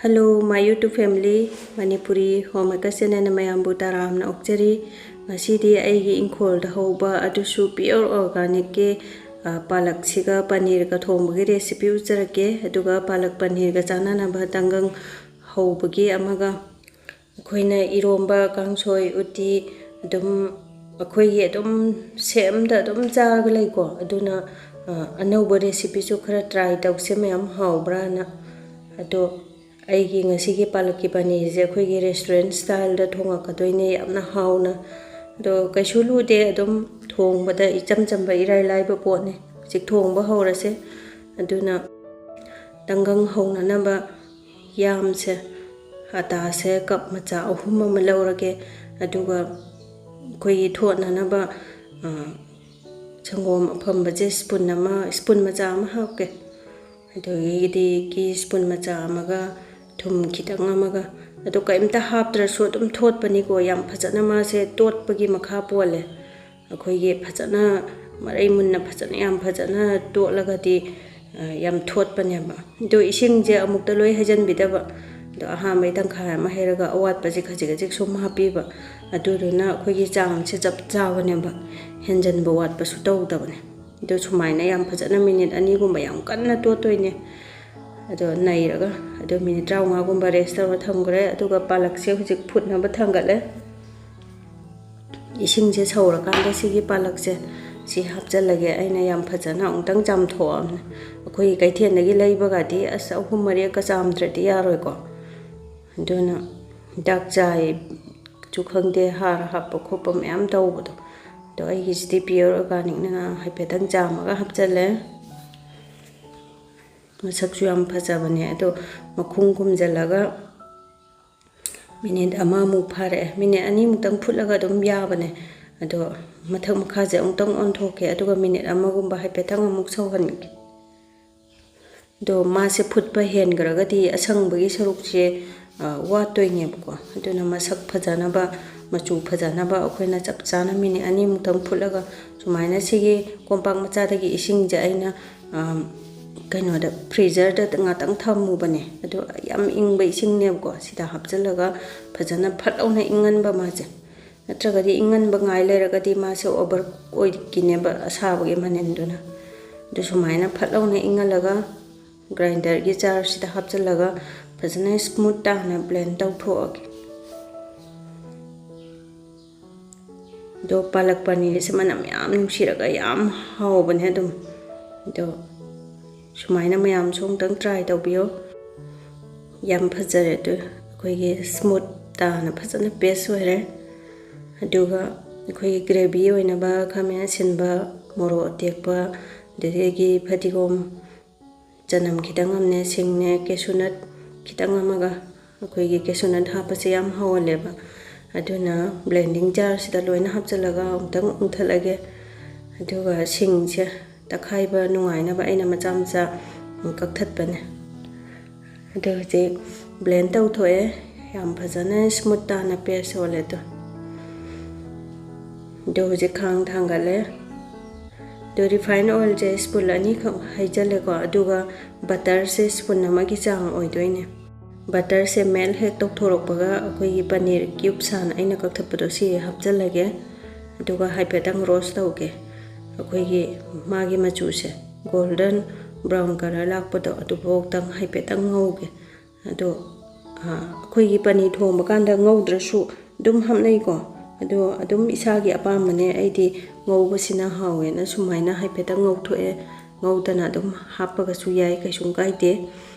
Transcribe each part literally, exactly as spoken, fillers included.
Hello, my YouTube family, Manipuri Homemaker channelꯅ ꯃꯌꯥꯝꯕꯨ ꯇꯔꯥꯝꯅ ꯑꯣꯛꯆꯔꯤ꯫ ꯉꯁꯤꯗꯤ ꯑꯩꯒꯤ ꯏꯪꯈꯣꯜꯗ ꯍꯧꯕ, ꯑꯗꯨꯁꯨ pure organicꯀꯤ, ꯑ, ꯄꯥꯂꯛꯁꯤꯒ ꯄꯅꯤꯔꯒ ꯊꯣꯡꯕꯒꯤ recipe ꯎꯠꯆꯔꯛꯀꯦ꯫ ꯑꯗꯨꯒ ꯄꯥꯂꯛ ꯄꯅꯤꯔꯒ ꯆꯥꯅꯅꯕ ꯇꯪꯒꯪ ꯍꯧꯕꯒꯤ ꯑꯃꯒ, ꯑꯩꯈꯣꯏꯅ ꯏꯔꯣꯝꯕ, ꯀꯥꯡꯁꯣꯏ, ꯎꯇꯤ ꯑꯗꯨꯝ ꯑꯩꯈꯣꯏꯒꯤ ꯑꯗꯨꯝ ꯁꯦꯝꯗ ꯑꯗꯨꯝ ꯆꯥꯔꯒ ꯂꯩꯀꯣ꯫ ꯑꯗꯨꯅ, ꯑ, ꯑꯅꯧꯕ recipeꯁꯨ ꯈꯔ try ꯇꯧꯁꯦ ꯃꯌꯥꯝ, ꯍꯥꯎꯕ꯭ꯔꯥꯅ꯫ ꯑꯗꯣ ꯑꯩꯒꯤ ꯉꯁꯤꯒꯤ ꯄꯥꯂꯛꯀꯤ ꯄꯅꯤꯔꯁꯦ ꯑꯩꯈꯣꯏꯒꯤ restaurant styleꯗ ꯊꯣꯡꯉꯛꯀꯗꯣꯏꯅꯦ, ꯌꯥꯝꯅ ꯍꯥꯎꯅ꯫ ꯑꯗꯣ ꯀꯩꯁꯨ ꯂꯨꯗꯦ, ꯑꯗꯨꯝ ꯊꯣꯡꯕꯗ ꯏꯆꯝ ꯆꯝꯕ, ꯏꯔꯥꯏ ꯂꯥꯏꯕ ꯄꯣꯠꯅꯦ꯫ ꯍꯧꯖꯤꯛ ꯊꯣꯡꯕ ꯍꯧꯔꯁꯦ꯫ ꯑꯗꯨꯅ ꯇꯪꯒꯪ ꯍꯧꯅꯅꯕ ꯌꯥꯝꯁꯦ, ꯑꯇꯥꯁꯦ cup ꯃꯆꯥ ꯑꯍꯨꯝ ꯑꯃ ꯂꯧꯔꯒꯦ꯫ ꯑꯗꯨꯒ ꯑꯩꯈꯣꯏꯒꯤ ꯊꯣꯠꯅꯅꯕ, ꯑ, ꯁꯪꯒꯣꯝ ꯑꯐꯝꯕꯁꯦ spoon ꯑꯃ, spoon ꯃꯆꯥ ꯑꯃ ꯍꯥꯞꯀꯦ꯫ ꯑꯗꯨꯗꯒꯤꯗꯤ ghee spoon ꯃꯆꯥ ꯑꯃꯒ ꯊꯨꯝ ꯈꯤꯇꯪ ꯑꯃꯒ꯫ ꯑꯗꯣ ꯀꯔꯤꯝꯇ ꯍꯥꯞꯇ꯭ꯔꯁꯨ ꯑꯗꯨꯝ ꯊꯣꯠꯄꯅꯤꯀꯣ꯫ ꯌꯥꯝ ꯐꯖꯅ ꯃꯥꯁꯦ ꯇꯣꯠꯄꯒꯤ ꯃꯈꯥ ꯄꯣꯜꯂꯦ꯫ ꯑꯩꯈꯣꯏꯒꯤ ꯐꯖꯅ ꯃꯔꯩ ꯃꯨꯟꯅ, ꯐꯖꯅ, ꯌꯥꯝ ꯐꯖꯅ ꯇꯣꯠꯂꯒꯗꯤ, ꯑ, ꯌꯥꯝ ꯊꯣꯠꯄꯅꯦꯕ꯫ ꯑꯗꯣ ꯏꯁꯤꯡꯁꯦ ꯑꯃꯨꯛꯇ ꯂꯣꯏ ꯍꯩꯖꯤꯟꯕꯤꯗꯕ꯫ ꯑꯗꯣ ꯑꯍꯥꯟꯕꯩ ꯇꯪꯈꯥꯏ ꯑꯃ ꯍꯩꯔꯒ ꯑꯋꯥꯠꯄꯁꯦ ꯈꯖꯤꯛ ꯈꯖꯤꯛ ꯁꯨꯝ ꯍꯥꯞꯄꯤꯕ꯫ ꯑꯗꯨꯗꯨꯅ ꯑꯩꯈꯣꯏꯒꯤ ꯆꯥꯡꯁꯦ ꯆꯞ ꯆꯥꯕꯅꯦꯕ꯫ ꯍꯦꯟꯖꯟꯕ ꯋꯥꯠꯄꯁꯨ ꯇꯧꯗꯕꯅꯦ꯫ ꯑꯗꯣ ꯁꯨꯃꯥꯏꯅ ꯌꯥꯝ ꯐꯖꯅ minute ꯑꯅꯤꯒꯨꯝꯕ ꯌꯥꯝ ꯀꯟꯅ ꯇꯣꯠꯇꯣꯏꯅꯦ꯫ ꯑꯗꯣ ꯅꯩꯔꯒ, ꯑꯗꯣ minute ꯇꯔꯥꯃꯉꯥꯒꯨꯝꯕ rest ꯇꯧꯔ ꯊꯝꯈ꯭ꯔꯦ꯫ ꯑꯗꯨꯒ ꯄꯥꯂꯛꯁꯦ ꯍꯧꯖꯤꯛ ꯐꯨꯠꯅꯕ ꯊꯥꯡꯒꯠꯂꯦ꯫ ꯏꯁꯤꯡꯁꯦ ꯁꯧꯔꯀꯥꯟꯗ ꯁꯤꯒꯤ ꯄꯥꯂꯛꯁꯦ ꯁꯤ ꯍꯥꯞꯆꯜꯂꯒꯦ꯫ ꯑꯩꯅ ꯌꯥꯝ ꯐꯖꯅ ꯑꯃꯨꯛꯇꯪ ꯆꯥꯝꯊꯣꯛꯑꯕꯅꯦ꯫ ꯑꯩꯈꯣꯏꯒꯤ ꯀꯩꯊꯦꯜꯗꯒꯤ ꯂꯩꯕꯒꯗꯤ ꯑꯁ ꯑꯍꯨꯝ ꯃꯔꯤꯒ ꯆꯥꯝꯗ꯭ꯔꯗꯤ ꯌꯥꯔꯣꯏꯀꯣ꯫ ꯑꯗꯨꯅ ꯍꯤꯗꯥꯛ ꯆꯥꯏꯁꯨ ꯈꯪꯗꯦ, ꯍꯥꯔ ꯍꯥꯞꯄ ꯈꯣꯠꯄ ꯃꯌꯥꯝ ꯇꯧꯕꯗꯣ꯫ ꯑꯗꯣ ꯑꯩꯒꯤꯁꯤꯗꯤ pure organicꯅꯤꯅ ꯍꯥꯏꯐꯦꯠꯇꯪ ꯆꯥꯝꯃꯒ ꯍꯥꯞꯆꯜꯂꯦ꯫ ꯃꯁꯛꯁꯨ ꯌꯥꯝ ꯐꯖꯕꯅꯦ꯫ ꯑꯗꯣ ꯃꯈꯨꯝ ꯈꯨꯝꯖꯤꯜꯂꯒ minute ꯑꯃꯃꯨꯛ ꯐꯥꯔꯛꯑꯦ꯫ Minute ꯑꯅꯤꯃꯨꯛꯇꯪ ꯐꯨꯠꯂꯒ ꯑꯗꯨꯝ ꯌꯥꯕꯅꯦ꯫ ꯑꯗꯣ ꯃꯊꯛ ꯃꯈꯥꯁꯦ ꯑꯃꯨꯛꯇꯪ ꯑꯣꯟꯊꯣꯛꯀꯦ, ꯑꯗꯨꯒ minute ꯑꯃꯒꯨꯝꯕ ꯍꯥꯏꯐꯦꯠꯇꯪ ꯑꯃꯨꯛ ꯁꯧꯍꯟꯒꯦ꯫ ꯑꯗꯣ ꯃꯥꯁꯦ ꯐꯨꯠꯄ ꯍꯦꯟꯈ꯭ꯔꯒꯗꯤ ꯑꯁꯪꯕꯒꯤ ꯁꯔꯨꯛꯁꯦ, ꯑ, ꯋꯥꯠꯇꯣꯏꯅꯦꯕꯀꯣ꯫ ꯑꯗꯨꯅ ꯃꯁꯛ ꯐꯖꯅꯕ, ꯃꯆꯨ ꯐꯖꯅꯕ ꯑꯩꯈꯣꯏꯅ ꯆꯞ ꯆꯥꯅ minute ꯑꯅꯤꯃꯨꯛꯇꯪ ꯐꯨꯠꯂꯒ, ꯁꯨꯃꯥꯏꯅ ꯁꯤꯒꯤ ꯀꯣꯝꯄꯥꯛ ꯃꯆꯥꯗꯒꯤ ꯏꯁꯤꯡꯁꯦ ꯑꯩꯅ, ꯑ, ꯀꯩꯅꯣꯗ, ꯐ꯭ꯔꯤꯖꯔꯗ ꯉꯥꯛꯇꯪ ꯊꯝꯃꯨꯕꯅꯦ꯫ ꯑꯗꯣ ꯌꯥꯝ ꯏꯪꯕ ꯏꯁꯤꯡꯅꯦꯕꯀꯣ, ꯁꯤꯗ ꯍꯥꯞꯆꯤꯜꯂꯒ ꯐꯖꯅ ꯐꯠ ꯂꯥꯎꯅ ꯏꯪꯍꯟꯕ ꯃꯥꯁꯦ꯫ ꯅꯠꯇ꯭ꯔꯒꯗꯤ ꯏꯪꯍꯟꯕ ꯉꯥꯏ ꯂꯩꯔꯒꯗꯤ ꯃꯥꯁꯦ ꯑꯣꯚꯔ ꯑꯣꯏꯈꯤꯅꯦꯕ ꯑꯁꯥꯕꯒꯤ ꯃꯅꯤꯟꯗꯨꯅ꯫ ꯑꯗꯨ ꯁꯨꯃꯥꯏꯅ ꯐꯠ ꯂꯥꯎꯅ ꯏꯪꯍꯜꯂꯒ ꯒ꯭ꯔꯥꯏꯟꯗꯔꯒꯤ ꯖꯥꯔꯁꯤꯗ ꯍꯥꯞꯆꯤꯜꯂꯒ ꯐꯖꯅ ꯁ꯭ꯃꯨꯠ ꯇꯥꯅ ꯕ꯭ꯂꯦꯟ ꯇꯧꯊꯣꯛꯑꯒꯦ꯫ ꯑꯗꯣ ꯄꯥꯂꯛ ꯄꯅꯤꯔꯁꯦ ꯃꯅꯝ ꯌꯥꯝ ꯅꯨꯡꯁꯤꯔꯒ ꯌꯥꯝ ꯍꯥꯎꯕꯅꯦ ꯑꯗꯨꯝ꯫ ꯑꯗꯣ ꯁꯨꯃꯥꯏꯅ ꯃꯌꯥꯝꯁꯨ ꯑꯃꯨꯛꯇꯪ ꯇ꯭ꯔꯥꯏ ꯇꯧꯕꯤꯌꯣ꯫ ꯌꯥꯝ ꯐꯖꯔꯦ꯫ ꯑꯗꯨ ꯑꯩꯈꯣꯏꯒꯤ ꯁ꯭ꯃꯨꯠ ꯇꯥꯅ ꯐꯖꯅ ꯄꯦꯁ ꯑꯣꯏꯔꯦ꯫ ꯑꯗꯨꯒ ꯑꯩꯈꯣꯏꯒꯤ ꯒ꯭ꯔꯦꯚꯤ ꯑꯣꯏꯅꯕ ꯈꯥꯃꯦꯟ ꯑꯁꯤꯟꯕ, ꯃꯣꯔꯣꯛ ꯑꯇꯦꯛꯄ, ꯑꯗꯨꯗꯒꯤ ꯐꯗꯤꯒꯣꯝ, ꯆꯅꯝ ꯈꯤꯇꯪ ꯑꯃꯅꯦ, ꯁꯤꯡꯅꯦ, ꯀꯦꯁꯨꯅꯠ ꯈꯤꯇꯪ ꯑꯃꯒ, ꯑꯩꯈꯣꯏꯒꯤ ꯀꯦꯁꯨꯅꯠ ꯍꯥꯞꯄꯁꯦ ꯌꯥꯝ ꯍꯥꯎꯍꯜꯂꯦꯕ꯫ ꯑꯗꯨꯅ ꯕ꯭ꯂꯦꯟꯗꯤꯡ ꯖꯥꯔꯁꯤꯗ ꯂꯣꯏꯅ ꯍꯥꯞꯆꯤꯜꯂꯒ ꯑꯃꯨꯛꯇꯪ ꯎꯪꯊꯠꯂꯒꯦ꯫ ꯑꯗꯨꯒ ꯁꯤꯡꯁꯦ ꯇꯛꯈꯥꯏꯕ ꯅꯨꯡꯉꯥꯏꯅꯕ ꯑꯩꯅ ꯃꯆꯥ ꯃꯆꯥ ꯀꯛꯊꯠꯄꯅꯦ꯫ ꯑꯗꯨ ꯍꯧꯖꯤꯛ ꯕ꯭ꯂꯦꯟ ꯇꯧꯊꯣꯛꯑꯦ꯫ ꯌꯥꯝ ꯐꯖꯅ ꯁ꯭ꯃꯨꯠ ꯇꯥꯅ ꯄꯦꯁ ꯑꯣꯜꯂꯦ ꯑꯗꯣ꯫ ꯑꯗꯣ ꯍꯧꯖꯤꯛ ꯈꯥꯡ ꯊꯥꯡꯒꯠꯂꯦ꯫ ꯑꯗꯣ ꯔꯤꯐꯥꯏꯟ ꯑꯣꯏꯜꯁꯦ ꯁ꯭ꯄꯨꯟ ꯑꯅꯤꯈꯛ ꯍꯩꯖꯜꯂꯦꯀꯣ꯫ ꯑꯗꯨꯒ ꯕꯇꯔꯁꯦ ꯁ꯭ꯄꯨꯟ ꯑꯃꯒꯤ ꯆꯥꯡ ꯑꯣꯏꯗꯣꯏꯅꯦ꯫ ꯕꯇꯔꯁꯦ ꯃꯦꯜꯠ ꯍꯦꯛ ꯇꯧꯊꯣꯔꯛꯄꯒ ꯑꯩꯈꯣꯏꯒꯤ ꯄꯅꯤꯔ ꯀ꯭ꯌꯨꯕ ꯁꯥꯅ ꯑꯩꯅ ꯀꯛꯊꯠꯄꯗꯣ ꯁꯤ ꯍꯥꯞꯆꯜꯂꯒꯦ꯫ ꯑꯗꯨꯒ ꯍꯥꯏꯐꯦꯠꯇꯪ ꯔꯣꯁ ꯇꯧꯒꯦ꯫ ꯑꯩꯈꯣꯏꯒꯤ ꯃꯥꯒꯤ ꯃꯆꯨꯁꯦ ꯒꯣꯜꯗꯟ ꯕ꯭ꯔꯥꯎꯟ ꯀꯂꯔ ꯂꯥꯛꯄꯗꯣ ꯑꯗꯨꯐꯥꯎꯗꯪ ꯍꯥꯏꯐꯦꯠꯇꯪ ꯉꯧꯒꯦ꯫ ꯑꯗꯣ, ꯑ, ꯑꯩꯈꯣꯏꯒꯤ ꯄꯅꯤꯔ ꯊꯣꯡꯕ ꯀꯥꯟꯗ ꯉꯧꯗ꯭ꯔꯁꯨ ꯑꯗꯨꯝ ꯍꯥꯞꯅꯩꯀꯣ꯫ ꯑꯗꯣ ꯑꯗꯨꯝ ꯏꯁꯥꯒꯤ ꯑꯄꯥꯝꯕꯅꯦ꯫ ꯑꯩꯗꯤ ꯉꯧꯕꯁꯤꯅ ꯍꯥꯎꯋꯦꯅ ꯁꯨꯃꯥꯏꯅ ꯍꯥꯏꯐꯦꯠꯇꯪ ꯉꯧꯊꯣꯛꯑꯦ꯫ ꯉꯧꯗꯅ ꯑꯗꯨꯝ ꯍꯥꯞꯄꯒꯁꯨ ꯌꯥꯏ, ꯀꯩꯁꯨꯝ ꯀꯥꯏꯗꯦ꯫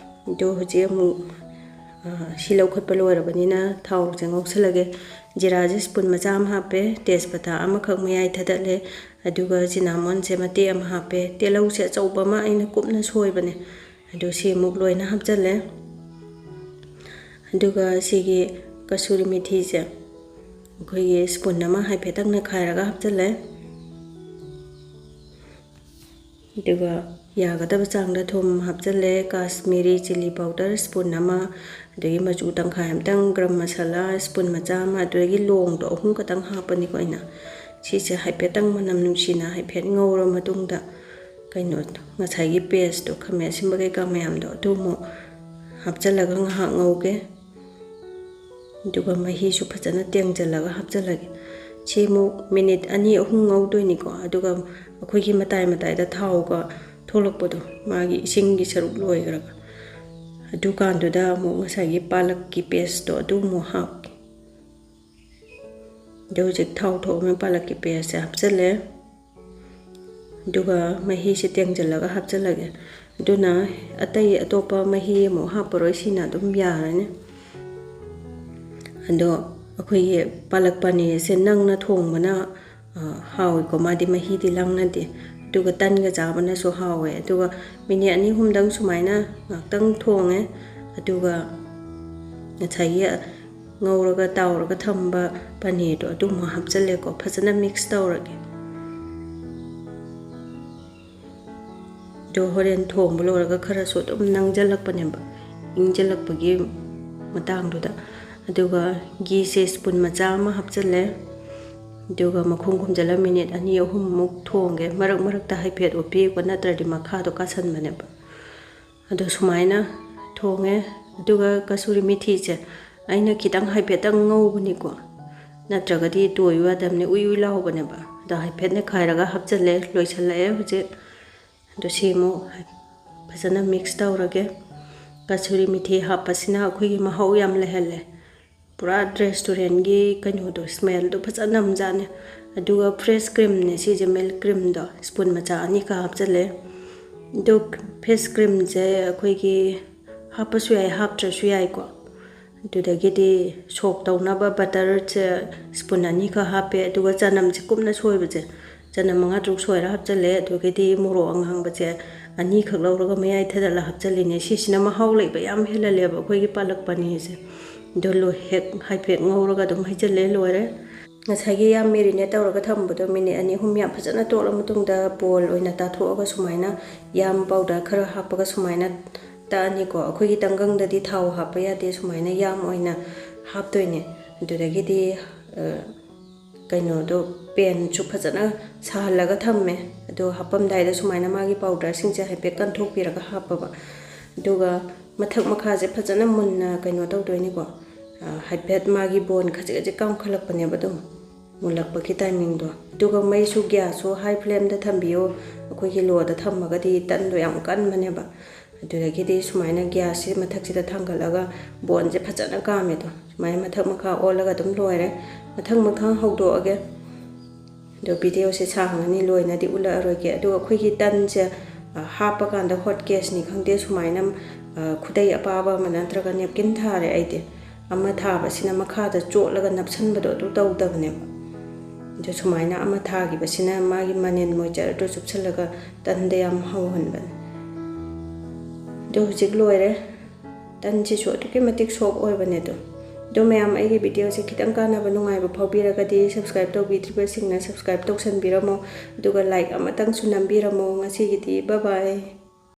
ꯑꯗꯣ ꯍꯧꯖꯤꯛ ꯑꯃꯨꯛ, ꯑ, ꯁꯤ ꯂꯧꯈꯠꯄ ꯂꯣꯏꯔꯕꯅꯤꯅ ꯊꯥꯎꯁꯦ ꯉꯧꯁꯜꯂꯒꯦ꯫ ꯖꯤꯔꯥꯁꯦ ꯁ꯭ꯄꯨꯟ ꯃꯆꯥ ꯑꯃ ꯍꯥꯞꯄꯦ, ꯇꯦꯖꯄꯇꯥ ꯑꯃꯈꯛ ꯃꯌꯥꯏ ꯊꯗꯠꯂꯦ, ꯑꯗꯨꯒ ꯆꯤꯅꯥꯃꯣꯟꯁꯦ ꯃꯇꯦꯛ ꯑꯃ ꯍꯥꯞꯄꯦ꯫ ꯇꯤꯜꯍꯧꯁꯦ ꯑꯆꯧꯕ ꯑꯃ ꯑꯩꯅ ꯀꯨꯞꯅ ꯁꯣꯏꯕꯅꯦ꯫ ꯑꯗꯨ ꯁꯤ ꯑꯃꯨꯛ ꯂꯣꯏꯅ ꯍꯥꯞꯆꯜꯂꯦ꯫ ꯑꯗꯨꯒ ꯁꯤꯒꯤ ꯀꯁꯨꯔꯤ ꯃꯦꯊꯤꯁꯦ ꯑꯩꯈꯣꯏꯒꯤ ꯁ꯭ꯄꯨꯟ ꯑꯃ ꯍꯥꯏꯐꯦꯠꯇꯪ ꯅꯩꯈꯥꯏꯔꯒ ꯍꯥꯞꯆꯜꯂꯦ꯫ ꯑꯗꯨꯒ ꯌꯥꯒꯗꯕ ꯆꯥꯡꯗ ꯊꯨꯝ ꯍꯥꯞꯆꯜꯂꯦ, ꯀꯥꯁꯃꯤꯔꯤ ꯆꯤꯂꯤ ꯄꯥꯎꯗꯔ ꯁ꯭ꯄꯨꯟ ꯑꯃ, ꯑꯗꯒꯤ ꯃꯆꯨ ꯇꯪꯈꯥꯏ ꯑꯃꯇꯪ, ꯒꯔꯝ ꯃꯁꯥꯂꯥ ꯁ꯭ꯄꯨꯟ ꯃꯆꯥ ꯑꯃ, ꯑꯗꯨꯗꯒꯤ ꯂꯣꯡꯗꯣ ꯑꯍꯨꯝ ꯈꯛꯇꯪ ꯍꯥꯞꯄꯅꯤꯀꯣ ꯑꯩꯅ꯫ ꯁꯤꯁꯦ ꯍꯥꯏꯐꯦꯠꯇꯪ ꯃꯅꯝ ꯅꯨꯡꯁꯤꯅ ꯍꯥꯏꯐꯦꯠ ꯉꯧꯔ ꯃꯇꯨꯡꯗ, ꯀꯩꯅꯣ, ꯉꯁꯥꯏꯒꯤ paste ꯇꯣ, ꯈꯥꯃꯦꯟ ꯑꯁꯤꯟꯕ ꯀꯩꯀꯥ ꯃꯌꯥꯝꯗꯣ, ꯑꯗꯨ ꯑꯃꯨꯛ ꯍꯥꯞꯆꯤꯜꯂꯒ ꯉꯥꯏꯍꯥꯛ ꯉꯧꯒꯦ꯫ ꯑꯗꯨꯒ ꯃꯍꯤꯁꯨ ꯐꯖꯅ ꯇꯦꯡꯁꯤꯜꯂꯒ ꯍꯥꯞꯆꯤꯜꯂꯒꯦ꯫ ꯁꯤ ꯑꯃꯨꯛ minute ꯑꯅꯤ ꯑꯍꯨꯝ ꯉꯧꯗꯣꯏꯅꯤꯀꯣ꯫ ꯑꯗꯨꯒ ꯑꯩꯈꯣꯏꯒꯤ ꯃꯇꯥꯏ ꯃꯇꯥꯏꯗ ꯊꯥꯎꯒ ꯊꯣꯛꯂꯛꯄꯗꯣ, ꯃꯥꯒꯤ ꯏꯁꯤꯡꯒꯤ ꯁꯔꯨꯛ ꯂꯣꯏꯈ꯭ꯔꯒ, ꯑꯗꯨꯀꯥꯟꯗꯨꯗ ꯑꯃꯨꯛ ꯉꯁꯥꯏꯒꯤ ꯄꯥꯂꯛꯀꯤ paste ꯇꯣ ꯑꯗꯨ ꯑꯃꯨꯛ ꯍꯥꯞꯀꯦ꯫ ꯑꯗꯨ ꯍꯧꯖꯤꯛ ꯊꯥꯎ ꯊꯣꯛꯑꯕꯅꯤꯅ ꯄꯥꯂꯛꯀꯤ paste ꯁꯦ ꯍꯥꯞꯆꯤꯜꯂꯦ꯫ ꯑꯗꯨꯒ ꯃꯍꯤꯁꯦ ꯇꯦꯡꯁꯤꯜꯂꯒ ꯍꯥꯞꯆꯤꯜꯂꯒꯦ꯫ ꯑꯗꯨꯅ ꯑꯇꯩ ꯑꯇꯣꯞꯄ ꯃꯍꯤ ꯑꯃꯨꯛ ꯍꯥꯞꯄꯔꯣꯏ, ꯁꯤꯅ ꯑꯗꯨꯝ ꯌꯥꯔꯅꯤ꯫ ꯑꯗꯣ ꯑꯩꯈꯣꯏꯒꯤ ꯄꯥꯂꯛ ꯄꯅꯤꯔꯁꯦ ꯅꯪꯅ ꯊꯣꯡꯕꯅ, ꯑ, ꯍꯥꯎꯏꯀꯣ, ꯃꯥꯗꯤ ꯃꯍꯤꯗꯤ ꯂꯥꯡꯅꯗꯦ꯫ ꯑꯗꯨꯒ ꯇꯟꯒ ꯆꯥꯕꯅꯁꯨ ꯍꯥꯎꯋꯦ꯫ ꯑꯗꯨꯒ minute ꯑꯅꯤ ꯑꯍꯨꯝꯗꯪ ꯁꯨꯃꯥꯏꯅ ꯉꯥꯛꯇꯪ ꯊꯣꯡꯉꯦ꯫ ꯑꯗꯨꯒ ꯉꯁꯥꯏꯒꯤ ꯉꯧꯔꯒ ꯇꯥꯎꯔꯒ ꯊꯝꯕ ꯄꯅꯤꯔꯗꯣ ꯑꯗꯨꯃꯨꯛ ꯍꯥꯞꯆꯤꯜꯂꯦꯀꯣ꯫ ꯐꯖꯅ mix ꯇꯧꯔꯒꯦ꯫ ꯑꯗꯣ ꯍꯣꯔꯦꯟ ꯊꯣꯡꯕ ꯂꯣꯏꯔꯒ ꯈꯔꯁꯨ ꯑꯗꯨꯝ ꯅꯪꯁꯤꯜꯂꯛꯄꯅꯦꯕ, ꯏꯪꯁꯤꯜꯂꯛꯄꯒꯤ ꯃꯇꯥꯡꯗꯨꯗ꯫ ꯑꯗꯨꯒ ꯘꯤꯁꯦ spoon ꯃꯆꯥ ꯑꯃ ꯍꯥꯞꯆꯤꯜꯂꯦ꯫ ꯑꯗꯨꯒ ꯃꯈꯨꯝ ꯈꯨꯝꯖꯤꯜꯂ minute ꯑꯅꯤ ꯑꯍꯨꯝꯃꯨꯛ ꯊꯣꯡꯒꯦ꯫ ꯃꯔꯛ ꯃꯔꯛꯇ ꯍꯥꯏꯐꯦꯠ ꯑꯣꯠꯄꯤꯌꯨꯀꯣ, ꯅꯠꯇ꯭ꯔꯗꯤ ꯃꯈꯥꯗꯣ ꯀꯥꯁꯟꯕꯅꯦꯕ꯫ ꯑꯗꯣ ꯁꯨꯃꯥꯏꯅ ꯊꯣꯡꯉꯦ꯫ ꯑꯗꯨꯒ ꯀꯁꯨꯔꯤ ꯃꯤꯊꯤꯁꯦ ꯑꯩꯅ ꯈꯤꯇꯪ ꯍꯥꯏꯐꯦꯠꯇꯪ ꯉꯧꯕꯅꯤꯀꯣ, ꯅꯠꯇ꯭ꯔꯒꯗꯤ ꯇꯣꯏꯌꯨ ꯌꯥꯗꯕꯅꯤ, ꯎꯏ ꯎꯏ ꯂꯥꯎꯕꯅꯦꯕ꯫ ꯑꯗꯣ ꯍꯥꯏꯐꯦꯠ ꯅꯩꯈꯥꯏꯔꯒ ꯍꯥꯞꯆꯤꯜꯂꯦ꯫ ꯂꯣꯏꯁꯤꯜꯂꯛꯑꯦ ꯍꯧꯖꯤꯛ꯫ ꯑꯗꯣ ꯁꯤ ꯑꯃꯨꯛ ꯐꯖꯅ mix ꯇꯧꯔꯒꯦ꯫ ꯀꯁꯨꯔꯤ ꯃꯤꯊꯤ ꯍꯥꯞꯄꯁꯤꯅ ꯑꯩꯈꯣꯏꯒꯤ ꯃꯍꯥꯎ ꯌꯥꯝ ꯂꯩꯍꯜꯂꯦ꯫ ꯄꯨꯔꯥ restaurant ꯀꯤ ꯀꯩꯅꯣꯗꯣ, smell ꯗꯣ ꯐꯖꯅ ꯅꯝꯖꯥꯠꯅꯤ꯫ ꯑꯗꯨꯒ fresh cream ꯅꯦ ꯁꯤꯁꯦ, milk cream ꯗꯣ spoon ꯃꯆꯥ ꯑꯅꯤꯈꯛ ꯍꯥꯞꯆꯤꯜꯂꯦ꯫ ꯑꯗꯣ fresh cream ꯁꯦ ꯑꯩꯈꯣꯏꯒꯤ ꯍꯥꯞꯄꯁꯨ ꯌꯥꯏ, ꯍꯥꯞꯇ꯭ꯔꯁꯨ ꯌꯥꯏꯀꯣ꯫ ꯑꯗꯨꯗꯒꯤꯗꯤ soak ꯇꯧꯅꯕ butter ꯁꯦ spoon ꯑꯅꯤꯈꯛ ꯍꯥꯞꯄꯦ꯫ ꯑꯗꯨꯒ ꯆꯅꯝꯁꯦ ꯀꯨꯞꯅ ꯁꯣꯏꯕꯁꯦ, ꯆꯅꯝ ꯃꯉꯥ ꯇꯔꯨꯛ ꯁꯣꯏꯔ ꯍꯥꯞꯆꯤꯜꯂꯦ꯫ ꯑꯗꯨꯗꯒꯤꯗꯤ ꯃꯣꯔꯣꯛ ꯑꯉꯥꯡꯕꯁꯦ ꯑꯅꯤꯈꯛ ꯂꯧꯔꯒ ꯃꯌꯥꯏ ꯊꯗꯠꯂ ꯍꯥꯞꯆꯤꯜꯂꯤꯅꯦ꯫ ꯁꯤꯁꯤꯅ ꯃꯍꯥꯎ ꯂꯩꯕ ꯌꯥꯝ ꯍꯦꯜꯍꯜꯂꯦꯕ ꯑꯩꯈꯣꯏꯒꯤ ꯄꯥꯂꯛ ꯄꯅꯤꯔꯁꯦ꯫ ꯑꯗꯨ ꯂꯣꯏ-, ꯍꯦꯛ ꯍꯥꯏꯐꯦꯠ ꯉꯧꯔꯒ ꯑꯗꯨꯝ ꯍꯩꯖꯤꯜꯂꯦ, ꯂꯣꯏꯔꯦ꯫ ꯉꯁꯥꯏꯒꯤ ꯌꯥꯝ marinate ꯇꯧꯔꯒ ꯊꯝꯕꯗꯣ minute ꯑꯅꯤ ꯑꯍꯨꯝ ꯌꯥꯝ ꯐꯖꯅ ꯇꯣꯠꯂ ꯃꯇꯨꯡꯗ bowl ꯑꯣꯏꯅ ꯇꯥꯊꯣꯛꯑꯒ ꯁꯨꯃꯥꯏꯅ ꯌꯥꯝ powder ꯈꯔ ꯍꯥꯞꯄꯒ ꯁꯨꯃꯥꯏꯅ ꯇꯛꯑꯅꯤꯀꯣ꯫ ꯑꯩꯈꯣꯏꯒꯤ ꯇꯪꯒꯪꯗꯗꯤ ꯊꯥꯎ ꯍꯥꯞꯄ ꯌꯥꯗꯦ, ꯁꯨꯃꯥꯏꯅ ꯌꯥꯝ ꯑꯣꯏꯅ ꯍꯥꯞꯇꯣꯏꯅꯦ꯫ ꯑꯗꯨꯗꯒꯤꯗꯤ, ꯑ, ꯀꯩꯅꯣꯗꯣ, ꯄꯦꯟꯁꯨ ꯐꯖꯅ ꯁꯥꯍꯜꯂꯒ ꯊꯝꯃꯦ꯫ ꯑꯗꯣ ꯍꯥꯞꯄꯝꯗꯥꯏꯗ ꯁꯨꯃꯥꯏꯅ ꯃꯥꯒꯤ ꯄꯥꯎꯗꯔꯁꯤꯡꯁꯦ ꯍꯥꯏꯐꯦꯠ ꯀꯟꯊꯣꯛꯄꯤꯔꯒ ꯍꯥꯞꯄꯕ꯫ ꯑꯗꯨꯒ ꯃꯊꯛ ꯃꯈꯥꯁꯦ ꯐꯖꯅ ꯃꯨꯟꯅ ꯀꯩꯅꯣ ꯇꯧꯗꯣꯏꯅꯤꯀꯣ꯫ ꯑ, ꯍꯥꯏꯐꯦꯠ ꯃꯥꯒꯤ ꯕꯣꯟ ꯈꯖꯤꯛ ꯈꯖꯤꯛ ꯀꯥꯝꯈꯠꯂꯛꯄꯅꯦꯕ ꯑꯗꯨꯝ ꯃꯨꯜꯂꯛꯄꯒꯤ ꯇꯥꯏꯃꯤꯡꯗꯣ꯫ ꯑꯗꯨꯒ ꯃꯩꯁꯨ ꯒ꯭ꯌꯥꯁꯁꯨ ꯍꯥꯏ ꯐ꯭ꯂꯦꯝꯗ ꯊꯝꯕꯤꯌꯣ꯫ ꯑꯩꯈꯣꯏꯒꯤ ꯂꯣꯗ ꯊꯝꯃꯒꯗꯤ ꯇꯟꯗꯣ ꯌꯥꯝ ꯀꯟꯕꯅꯦꯕ꯫ ꯑꯗꯨꯗꯒꯤꯗꯤ ꯁꯨꯃꯥꯏꯅ ꯒ꯭ꯌꯥꯁꯁꯤ ꯃꯊꯛꯁꯤꯗ ꯊꯥꯡꯒꯠꯂꯒ ꯕꯣꯟꯁꯦ ꯐꯖꯅ ꯀꯥꯝꯃꯦꯗꯣ꯫ ꯁꯨꯃꯥꯏꯅ ꯃꯊꯛ ꯃꯈꯥ ꯑꯣꯜꯂꯒ ꯑꯗꯨꯝ ꯂꯣꯏꯔꯦ꯫ ꯃꯊꯪ ꯃꯊꯪ ꯍꯧꯗꯣꯛꯑꯒꯦ꯫ ꯑꯗꯣ ꯚꯤꯗꯤꯑꯣꯁꯦ ꯁꯥꯡꯉꯅꯤ, ꯂꯣꯏꯅꯗꯤ ꯎꯠꯂꯛꯑꯔꯣꯏꯒꯦ꯫ ꯑꯗꯨꯒ ꯑꯩꯈꯣꯏꯒꯤ ꯇꯟꯁꯦ, ꯑ, ꯍꯥꯞꯄꯀꯥꯟꯗ ꯍꯣꯠ ꯀꯦꯁꯅꯤ ꯈꯪꯗꯦ, ꯁꯨꯃꯥꯏꯅ, ꯑ, ꯈꯨꯗꯩ ꯑꯄꯥꯕ ꯑꯃ ꯅꯠꯇ꯭ꯔꯒ ꯅꯦꯞꯀꯤꯟ ꯊꯥꯔꯦ ꯑꯩꯗꯤ꯫ ꯑꯃ ꯊꯥꯕꯁꯤꯅ ꯃꯈꯥꯗ ꯆꯣꯠꯂꯒ ꯅꯞꯁꯟꯕꯗꯣ ꯑꯗꯨ ꯇꯧꯗꯕꯅꯦꯕ꯫ ꯑꯗꯨ ꯁꯨꯃꯥꯏꯅ ꯑꯃ ꯊꯥꯈꯤꯕꯁꯤꯅ ꯃꯥꯒꯤ ꯃꯅꯤꯟ ꯃꯣꯏꯆꯔꯗꯨ ꯆꯨꯞꯁꯜꯂꯒ ꯇꯟꯗ ꯌꯥꯝ ꯍꯧꯍꯟꯕꯅꯦ꯫ ꯑꯗꯨ ꯍꯧꯖꯤꯛ ꯂꯣꯏꯔꯦ꯫ ꯇꯟꯁꯤꯁꯨ ꯑꯗꯨꯛꯀꯤ ꯃꯇꯤꯛ ꯁꯣꯐ ꯑꯣꯏꯕꯅꯦ ꯑꯗꯣ꯫ ꯑꯗꯣ ꯃꯌꯥꯝ, ꯑꯩꯒꯤ ꯚꯤꯗꯤꯑꯣꯁꯦ ꯈꯤꯇꯪ ꯀꯥꯟꯅꯕ ꯅꯨꯡꯉꯥꯏꯕ ꯐꯥꯎꯕꯤꯔꯒꯗꯤ subscribe ꯇꯧꯕꯤꯗ꯭ꯔꯤꯕꯁꯤꯡꯅ subscribe ꯇꯧꯁꯟꯕꯤꯔꯝꯃꯣ꯫ ꯑꯗꯨꯒ like ꯑꯃꯇꯪꯁꯨ ꯅꯝꯕꯤꯔꯝꯃꯣ꯫ ꯉꯁꯤꯒꯤꯗꯤ bye bye꯫